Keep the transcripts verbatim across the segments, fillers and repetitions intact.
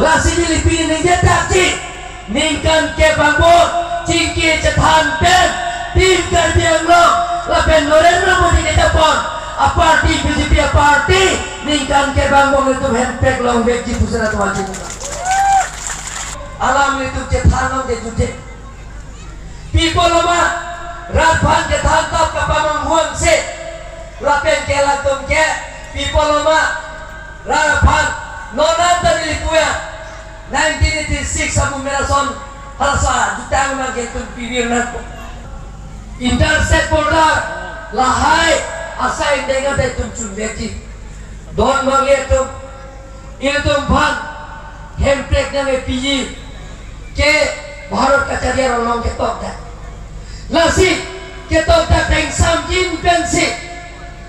Lasi neli pini ningje thakji, ningkan kep angbong chingki chethan pen Team Karbi Anglong lapen Narendra Modi kejapon a-party, B J P a-party, ningkan kep angbong itum hemprek longvekji pusi nangtumphan chini. Alam itum chethan longje jutje. Pi apotlo ma rat aphan kethan tap kapamanghu-ang si, lapen ke latum ke pi apotlo ma rat aphan non anta neli puya nineteen eighty-six abu mera son halasa jutang nang ke itum pivir nangpo. Inter state border lahai asai indeng anta itum chunvekji. Don bang le itum, ilitum aphan hemprek nangkepiji ke Bharat kachari arong along ketok dak. Lasi ketok dak ta ingsamjin pensi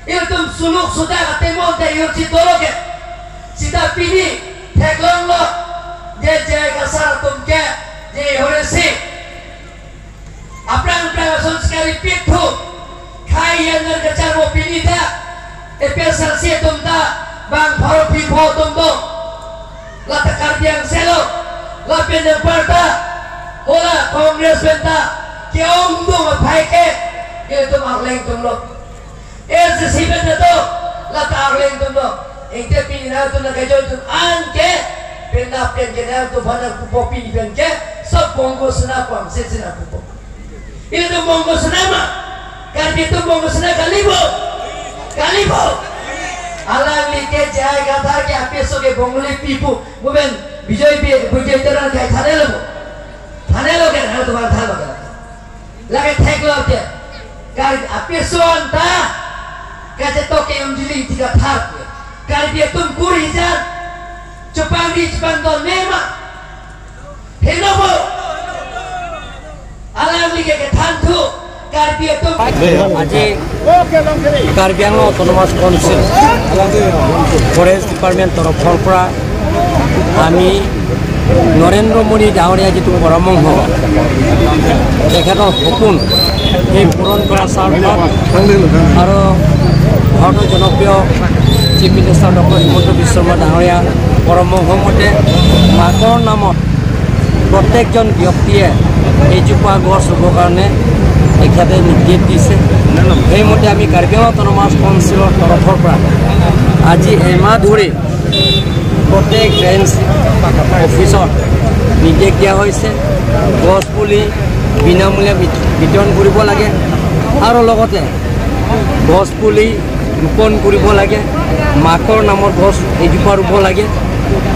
ilitum suluk sudak atemon ta ihurchi dolo ke. Sita pini theklonglo, je J I Kathar atum ke je ihurisi aphrang aphrang ason si karipithu. Khai yan ner kacharvo pini ta A P H L C atum ta bang pharo phli pho atum do. Lata Karbi Anglong selo, lapen anparta hala Congress pen ta ke-ongdung aphai ke, ke itum Arleng atumlo. S C pen ta do, lata Arleng atumlo. Ingte pini nangtum nangkejoin atum anke penap pen ke nangtum aphan nangpupo pini pen ke, sob Bongo Sena pu, Sena pu. Ilitum Bongo Sena ma? Karbi atum Bongo Sena kali bo? Kali bo? Alangli ke J I Kathar ke apiso ke Bongali pipu. Buben Bijoy Bi-, Bijoy Teron ke thanelo bo? Thanelo ke, nangtum aphan thanlo ke? Lake theklo ke. Karbi apiso anta kachetok ke Umjili Ingti Kathar ke. Karbi atum kur hijan chupangri chupangdon mema. Henobo. Alangli ke kethan thu Karbi atum. Aji Karbi Anglong Autonomous Council Forest Department তৰফৰ পৰা আমি নৰেন্দ্ৰ মোদী ডাঙৰীয়া যিটো পৰমংশ, তেখেতৰ সপোন, সেই পূৰণ কৰাৰ স্বাৰ্থত আৰু ভাৰতৰ জনপ্ৰিয় চিফ মিনিষ্টাৰ ডক্টৰ হিমন্ত বিশ্ব শৰ্মা ডাঙৰীয়া পৰমংশ মতে মাকৰ নামত প্ৰত্যেকজন ব্যক্তিয়ে এজোপা গছ ৰুবৰ কাৰণে তেখেতে নিৰ্দেশ দিছে। সেইমতে আমি কাৰ্বি আংলং অট'নমাছ কাউন্সিলৰ তৰফৰ পৰা আজি এমাহ ধৰি প্ৰত্যেক ৰেঞ্জ অফিচত নিৰ্দেশ দিয়া হৈছে, গছ পুলি বিনামূলীয়া বিত-, বিতৰণ কৰিব লাগে আৰু লগতে গছ পুলি ৰোপণ কৰিব লাগে, মাকৰ নামত গছ এজোপা ৰুব লাগে।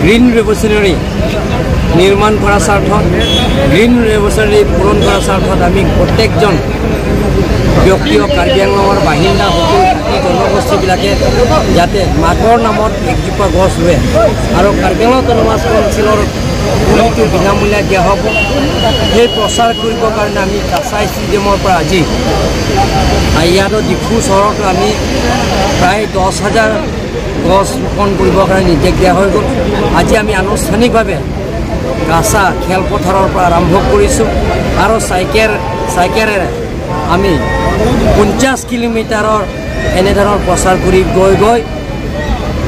গ্ৰীণ ৰেভলিউচনাৰী নিৰ্মাণ কৰাৰ স্বাৰ্থত, গ্ৰীণ ৰেভলিউচনাৰী পূৰণ কৰাৰ স্বাৰ্থত আমি প্ৰত্যেকজন ব্যক্তি আৰু কাৰ্বি আংলঙৰ বাসিন্দা সকলো জাতি জনগোষ্ঠীবিলাকে যাতে মাকৰ নামত এজোপা গছ ৰুৱে আৰু কাৰ্বি আংলং অট'নমাছ কাউন্সিলৰ পুলিটো বিনামূলীয়া দিয়া হ'ব, সেই প্ৰচাৰ কৰিবৰ কাৰণে আমি কাছাৰ ষ্টেডিয়ামৰ পৰা আজি, আ, ইয়াতো ডিফু চহৰতো আমি প্ৰায় দহ হাজাৰ গছ ৰোপণ কৰিবৰ কাৰণে নিৰ্দেশ দিয়া হৈ গ'ল। আজি আমি আনুষ্ঠানিকভাৱে কাছা খেলপথাৰৰ পৰা আৰম্ভ কৰিছোঁ আৰু চাইকেল, চাইকেলেৰে আমি পঞ্চাছ কিলোমিটাৰৰ এনেধৰণৰ প্ৰচাৰ কৰি গৈ গৈ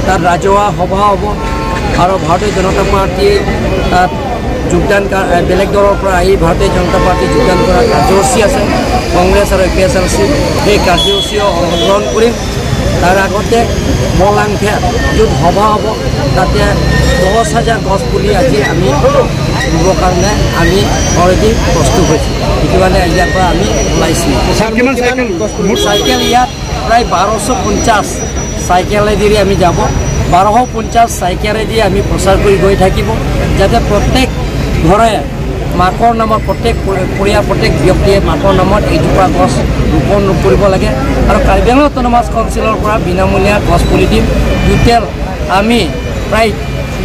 তাত ৰাজহুৱা সভা হ'ব আৰু ভাৰতীয় জনতা পাৰ্টীয়ে তাত যোগদান কা-, এ, বেলেগ দলৰ পৰা আহি ভাৰতীয় জনতা পাৰ্টীত যোগদান কৰাৰ কাৰ্যসূচী আছে। কংগ্ৰেছ আৰু এ পি এইচ এল চি সেই কাৰ্যসূচীও অংশগ্ৰহণ কৰিম। তাৰ আগতে মলাংখে য'ত সভা হ'ব, তাতে দহ হাজাৰ গছ পুলি আজি আমি ৰুবৰ কাৰণে আমি অলৰেডি প্ৰস্তুত হৈছোঁ। সেইটো কাৰণে ইয়াৰ পৰা আমি ওলাইছোঁ। ছাৰ, কিমান চাইকেল? চাইকেল ইয়াত প্ৰায় বাৰশ পঞ্চাছ চাইকেলেদি আমি যাব। বাৰশ পঞ্চাছ চাইকেলেদি আমি প্ৰচাৰ কৰি গৈ থাকিব, যাতে প্ৰত্যেক ঘৰে মাকৰ নামত, প্ৰত্যেক পৰি-, পৰিয়াল, প্ৰত্যেক ব্যক্তিয়ে মাকৰ নামত এজোপা গছ ৰোপণ কৰিব লাগে। আৰু কাৰ্বি আংলং অট'নমাছ কাউন্সিলৰ পৰা বিনামূলীয়া গছ পুলি দিম। টোটেল আমি প্ৰায়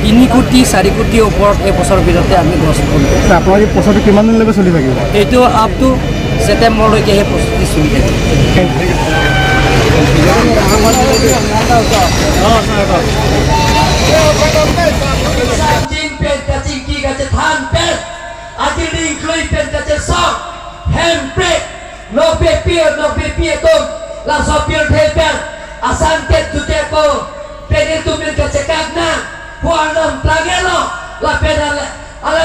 তিনি কোটি, চাৰি কোটিৰ ওপৰত এই বছৰৰ ভিতৰতে আমি গছ ৰোপণ কৰিম। ছাৰ, আপোনাৰ এই প্ৰচাৰটো কিমান দিনলৈকে চলি থাকিব? এইটো আপ টু ছেপ্টেম্বৰলৈকে সেই প্ৰস্তুতি চলি থাকিব। Kachingki pen, kachingki kachethan pen, ajiling klui pen kachesong, hemprek, nokbe pir, nokbe pir atum, laso pirthe pen, asantet juteko, pen itum pen kachekak nang, pu arnam plangelo, Lapen ala, ala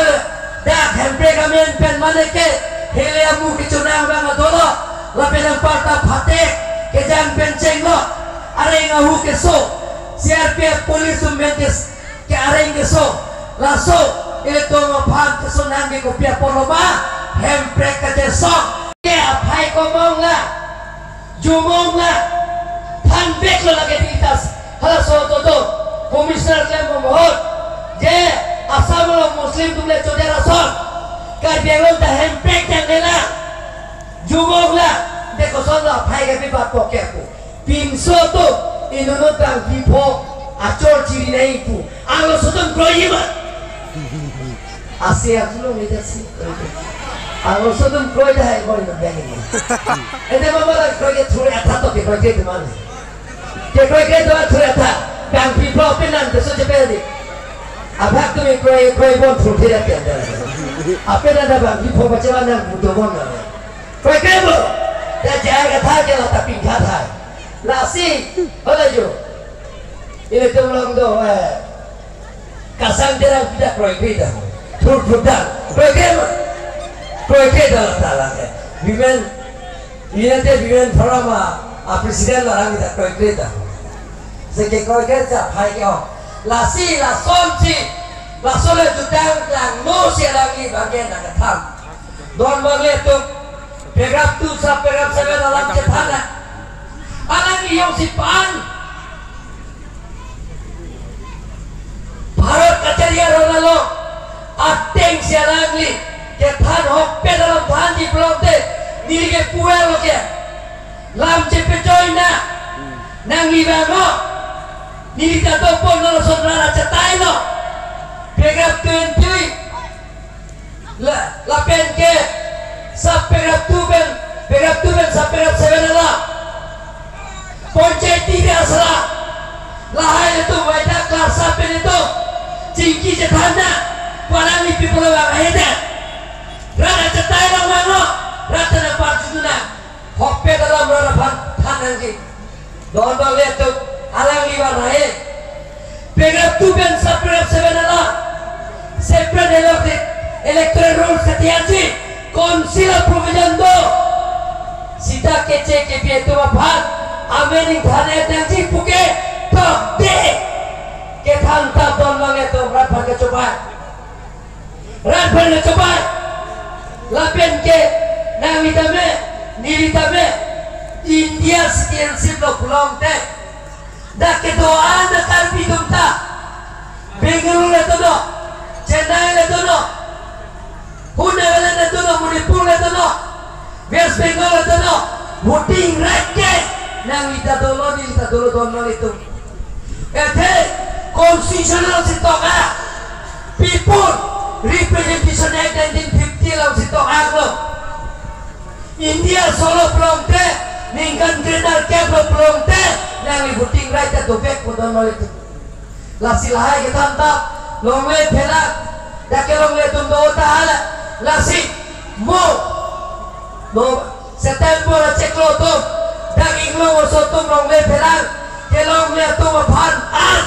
dak Hemprek amen pen mane ke hele amu kechonang abang adolo. Lapen anparta phatek kejang pen chenglo. Areng ahu keso. C R P F police atum pen kes ke areng keso. Laso ilitum aphan kesonang ke kopi apotlo ma? Hemprek kachesong. Ke aphai komong la, jumong la, thanbeklo lake ditas. Halaso atum do, Commissioner klem mohot, je Assam along Muslim atum le chojar ason, Karbi Anglong ta Hemprek janglela, jumong la, de kosonlo aphai ke bibat poke ako. Pinso atum inut bangphli pho achor chiri nai pu. Arloso atum kroiji ma? Ase atum lo meja si. Arloso atum kroi dahai koi no bang ini. Ede mama la kroi ke thur atha to ke kroi ke teman. Ke kroi ke teman thur atha. Bangphli pho penan beso chepe di. Abak atum kroi kroi bon thur thir atha. Apenan da bangphli pho bachewa nang budo bon na. Kroi ke bo. Ya jaya katha ke la tapi katha. Lasi, hala jo. Ilitum along do, eh, kasang derang pida kroikre dah. Thur thur dah. Kroikre ma? Kroikre dah talang eh. Women, United Women Forum a, a president larang pida kroikre dah. Seke kroikre sa phai ke ho. Lasi, lasonsi, laso le jutang langno si alangli bangke nangkethan. Don bang le tum, paragraph two sub paragraph seven alam chethan na. Alangli jongsi pan Bharat kachari aron along ateng si alangli kethan hokpet alam thanji pulote neli ke puel lo ke. Lam chepechoi na. Nangli bang lo. Neli ta dopon lo son rara chetai lo. Paragraph twenty. La, lapen ke, sub paragraph two pen, paragraph two pen, sub paragraph seven ala. Panchayati Raj asla. Lahai atum, waida kelas sub pen atum. Chingki chethan na, pu alangli people abang ahedet. Rat achetai long manglo, rat tana parchutu na. Hokpet alam rat aphan than nangji. Don bang le atum alangli bang hai. Paragraph two pen sub paragraph seven ala. Separate elected electoral rolls katiaji. Council a provision do. Sita keche kebi atum aphan amending than nangji puke thok de. Kethan ta don bang le atum rat aphan kechobai. Rat aphan kechobai. Lapen ke nangli tame, neli tame, India citizenship lo pulote. Dak kedo-an Karbi atum ta. Bengaluru le dono, Chennai le dono, Nagaland le dono, Manipur le dono, West Bengal le dono, voting right ke nangli ta dolo, neli ta dolo, don bang le atum. Athe constitutional si tokak, People Representation Act nineteen fifty along si tokak lo. India solo pulote, ningkan kre-nerkep lo pulote, nangli voting right ta dovek pu don bang le atum. Lasi lahai kethan ta, longle phelak, dak ke longle atum do ta hala, lasi, mo, mo, September achiklo atum, dak inglong oso atum longle phelak, ke longle atum aphan an,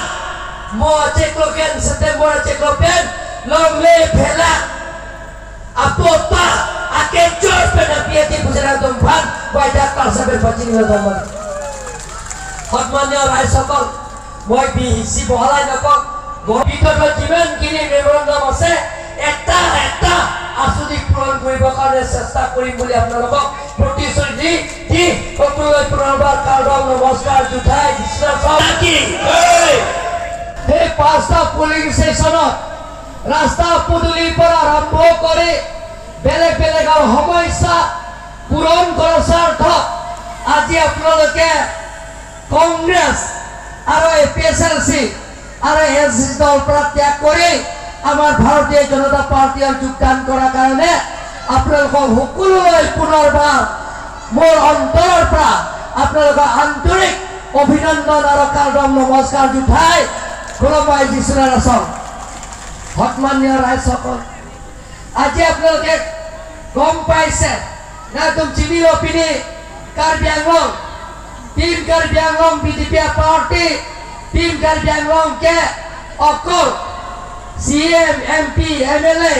mo achiklo pen, September achiklo pen, longle phelak, apota, akechor pen api ati pusi nangtum aphan, waida kelas sub pen pachini lo teman. Hotmanya raisokol, Moi bihisi bohalai nokok. Mo bithot lo jimen kini memorandum ase, ekta ekta asudi puron koribo karone chesta korim buli apnalokok protishruti di, di, kokroi puronbar kardom, nomoskar, juthai, disra sab. Taki. Hey! He pasta polling station-ot rasta podoli para arambho kori belek belek ahomoisa puron korar sartho aji apnaloke Congress aro A P H L C aro A I C C dol pratyak kori amar Bharatiya Janata Party-ot jogdan korar karone apnalok hokuloi punorbar mor ontoror pra apnalok antorik obhinondon aro kardom nomoskar juthai khulumbai Jisu asong. Hotmanya raisokol. Aji apnaloke gom paise, nangtum chinilo pini Karbi Anglong, Team Karbi Anglong B J P party, Team Karbi Anglong ke okor C M, M P, M L A,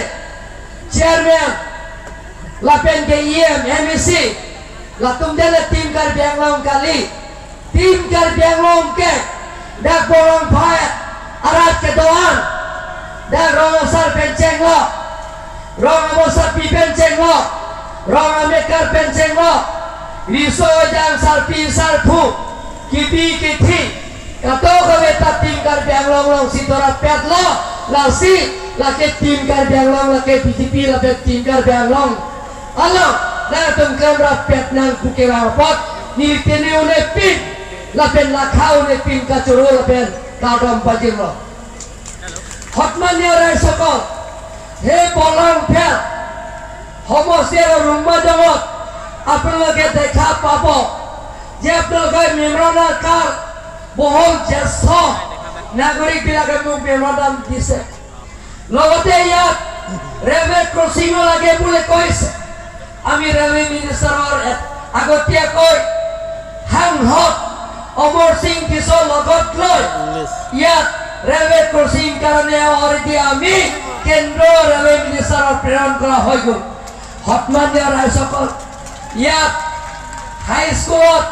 chairman, lapen ke E M, M A C, latum dele Team Karbi Anglong kali. Team Karbi Anglong ke dak Borlangpha arat kedo-an, dak rong asar pen chenglo, rong amosapi pen chenglo, rong amekar pen chenglo, riso ejang sarpi sarpo, kipi kithi, kato kave ta Team Karbi Anglong alongsi dorapetlo. Lasi lake Team Karbi Anglong, lake B J P, lake Team Karbi Anglong along nangtum klemrapet nang pu kevang apot, neli tene un-epin lapen lakha un-epin kachoro lapen kardom pajirlo. Hotman neo rai sokol, he Borlangpha homosti arong rongma dongot, আপোনালোকে দেখা পাব যে আপোনালোকে মেমৰেণ্ডাম কাৰ, বহু জ্যেষ্ঠ নাগৰিকবিলাকে মোক মেমৰেণ্ডাম দিছে। লগতে ইয়াত ৰেলৱে ক্ৰচিঙো লাগে বুলি কৈছে। আমি ৰেলৱে মিনিষ্টাৰৰ এ-, আগতীয়াকৈ সাংসদ অমৰ সিং টিছৰ লগত লৈ ইয়াত ৰেলৱে ক্ৰচিং কাৰণে অলৰেডি আমি কেন্দ্ৰ ৰেলৱে মিনিষ্টাৰৰ প্ৰেৰণ কৰা হৈ গ'ল। সন্মানীয় ৰাইজসকল, ইয়াত হাইস্কুলত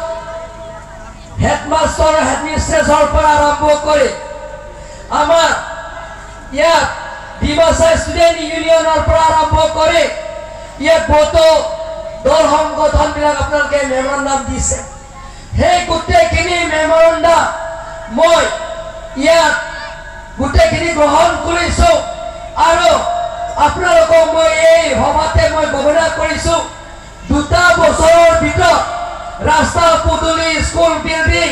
হেডমাষ্টৰ, হেডমিষ্ট্ৰেছৰ পৰা আৰম্ভ কৰি আমাৰ ইয়াত ডিমাচা ষ্টুডেণ্ট ইউনিয়নৰ পৰা আৰম্ভ কৰি ইয়াত বহুতো দল সংগঠনবিলাক আপোনালোকে মেমৰেণ্ডাম দিছে। সেই গোটেইখিনি মেমৰেণ্ডাম মই ইয়াত গোটেইখিনি গ্ৰহণ কৰিছো আৰু আপোনালোকক মই এই সভাতে মই ঘোষণা কৰিছো, দুটা বছৰৰ ভিতৰত ৰাস্তা পদূলি, স্কুল বিল্ডিং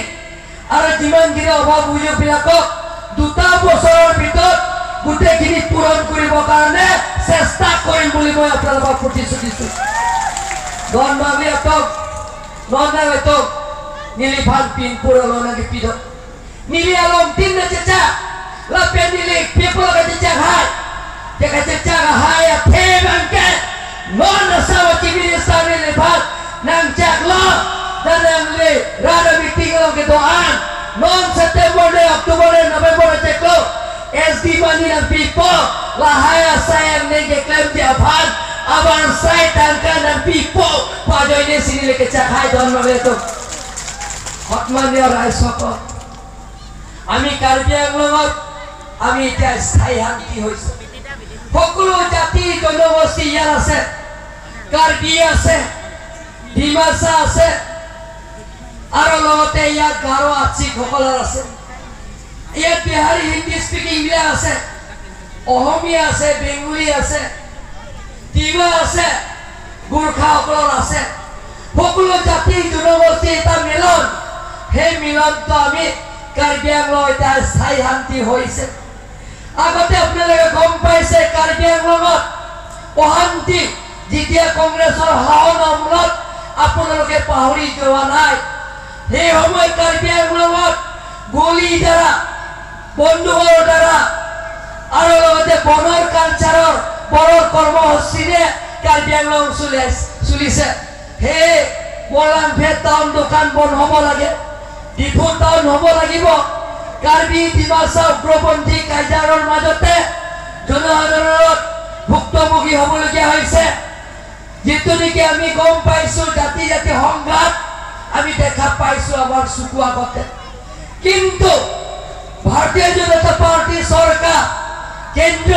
আৰু যিমানখিনি অভাৱ অভিযোগবিলাকক দুটা বছৰৰ ভিতৰত গোটেইখিনি পূৰণ কৰিবৰ কাৰণে চেষ্টা কৰিম বুলি মই আপোনালোকক প্ৰতিশ্ৰুতি দিছো। Don Mangli atum, non nang atum, neliphan pinpur along nangkipi do. Neli along tin na chechak, lapen neli people kachechak hai. Ke kachechak hai athe abang ke non asama Chief Minister neliphan nangchaklo, dan nangli rada meeting along kedo-an. Non September le, October le, November le cheklo. S D money nangpipo, lahai asai ang neng keklemji aphan, abar sai tangka nangpipo, pu ajoine si neli kechak hai don mave tu. Hotman neo rai sokol. আমি কাৰ্বি আংলঙত আমি এতিয়া স্থায়ী শান্তি হৈছে। সকলো জাতি জনগোষ্ঠী ইয়াত আছে, কাৰ্বি আছে, ডিমাচা আছে, আৰু লগতে ইয়াত গাৰো আংশিক সকলৰ আছে। ইয়াত বিহাৰী হিন্দী স্পিকিং বিলাক আছে, অসমীয়া আছে, বেংগলী আছে, তিৱা আছে, গোৰ্খাসকলৰ আছে। সকলো জাতি জনগোষ্ঠী এটা মিলন, সেই মিলনটো আমি কাৰ্বি আংলং এতিয়া স্থায়ী শান্তি হৈছে। আগতে আপোনালোকে গম পাইছে কাৰ্বি আংলঙত অশান্তি যেতিয়া কংগ্ৰেছৰ শাসনৰ মূলত আপোনালোকে পাহৰি যোৱা নাই। সেই সময় কাৰ্বি আংলঙত গুলীৰ দ্বাৰা, বন্দুকৰ দ্বাৰা আৰু লগতে বনৰ কালচাৰৰ, বনৰ কৰ্মসূচীৰে কাৰ্বি আংলং চলি আছ-, চলিছে। সেই বৰলাংফে টাউন দোকান বন্ধ হ'ব লাগে, ডিফু টাউন হ'ব লাগিব। কাৰ্বি ডিমাচা উগ্ৰপন্থী কাৰ্যালয়ৰ মাজতে জনসাধাৰণত ভুক্তভোগী হ'বলগীয়া হৈছে। যিটো নেকি আমি গম পাইছো, জাতি জাতি সংঘাত আমি দেখা পাইছো আমাৰ চকু আগতে। কিন্তু ভাৰতীয় জনতা পাৰ্টি চৰকাৰ, কেন্দ্ৰ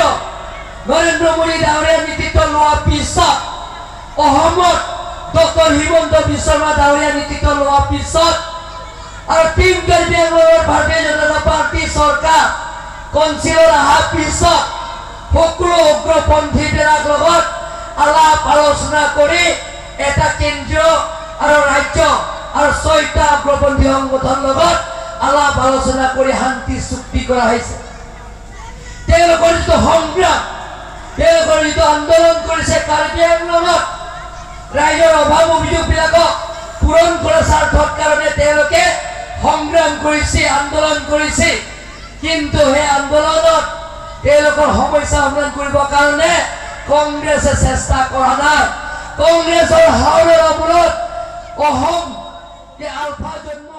নৰেন্দ্ৰ মোদী ডাঙৰীয়া নেতৃত্ব লোৱাৰ পিছত, অসমত ডক্টৰ হিমন্ত বিশ্ব শৰ্মা ডাঙৰীয়া নেতৃত্ব লোৱাৰ পিছত আৰু টিম কাৰ্বি আংলঙৰ ভাৰতীয় জনতা পাৰ্টি চৰকাৰ কাউন্সিলত অহাৰ পিছত সকলো উগ্ৰপন্থীবিলাক লগত আলাপ আলোচনা কৰি এটা কেন্দ্ৰীয় আৰু ৰাজ্য আৰু ছয়টা উগ্ৰপন্থী সংগঠন লগত আলাপ আলোচনা কৰি শান্তি চুক্তি কৰা হৈছে। তেওঁলোকৰ যিটো সংগ্ৰাম, তেওঁলোকৰ যিটো আন্দোলন কৰিছে কাৰ্বি আংলঙত ৰাইজৰ অভাৱ অভিযোগবিলাকক পূৰণ কৰাৰ স্বাৰ্থৰ কাৰণে তেওঁলোকে সংগ্ৰাম কৰিছে, আন্দোলন কৰিছে। কিন্তু সেই আন্দোলনত তেওঁলোকৰ সমস্যা সমাধান কৰিবৰ কাৰণে কংগ্ৰেছে চেষ্টা কৰা নাই। কংগ্ৰেছৰ হাওৰৰ মূলত অসম যে আলফা জন্ম